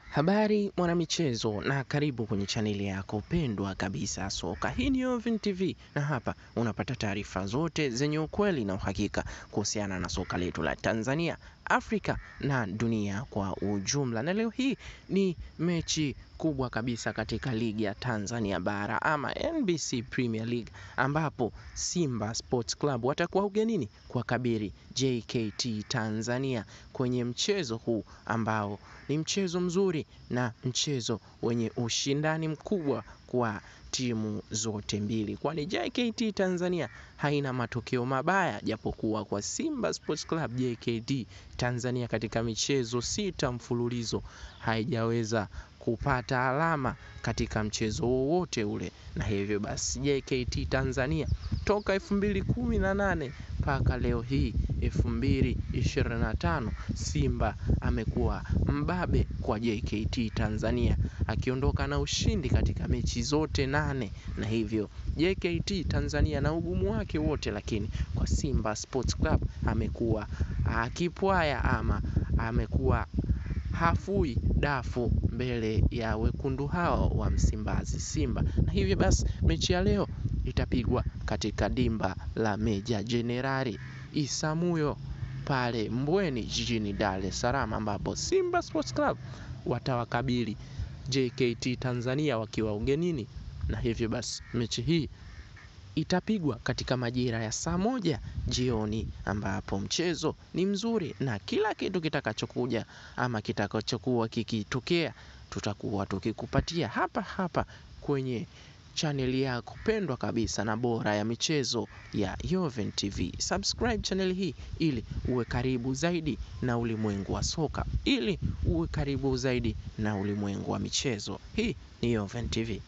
Habari mwanamichezo, na karibu kwenye chaneli yako pendwa kabisa soka. Hii ni Yovin TV na hapa unapata taarifa zote zenye ukweli na uhakika kuhusiana na soka letu la Tanzania, Afrika na dunia kwa ujumla. Na leo hii ni mechi kubwa kabisa katika ligi ya Tanzania bara ama NBC Premier League, ambapo Simba Sports Club watakuwa ugenini kuwakabili JKT Tanzania kwenye mchezo huu ambao ni mchezo mzuri na mchezo wenye ushindani mkubwa kwa timu zote mbili, kwani JKT Tanzania haina matokeo mabaya, japokuwa kwa Simba Sports Club JKT Tanzania katika michezo 6 mfululizo haijaweza kupata alama katika mchezo wowote ule. Na hivyo basi JKT Tanzania toka 2018 mpaka leo hii 2025 Simba amekuwa mbabe kwa JKT Tanzania akiondoka na ushindi katika mechi zote 8, na hivyo JKT Tanzania na ugumu wake wote, lakini kwa Simba Sports Club amekuwa akipwaya ama amekuwa hafui dafu mbele ya wekundu hao wa Msimbazi Simba. Na hivyo basi mechi ya leo itapigwa katika dimba la Meja Jenerali Isamuyo pale Mbweni jijini Dar es Salaam, ambapo Simba Sports Club watawakabili JKT Tanzania wakiwa ugenini. Na hivyo basi mechi hii itapigwa katika majira ya saa 1 jioni, ambapo mchezo ni mzuri na kila kitu kitakachokuja ama kitakachokuwa kikitokea tutakuwa tukikupatia hapa hapa kwenye channel yako pendwa kabisa na bora ya michezo ya Yovin TV. Subscribe channel hii ili uwe karibu zaidi na ulimwengu wa soka, ili uwe karibu zaidi na ulimwengu wa michezo. Hii ni Yovin TV.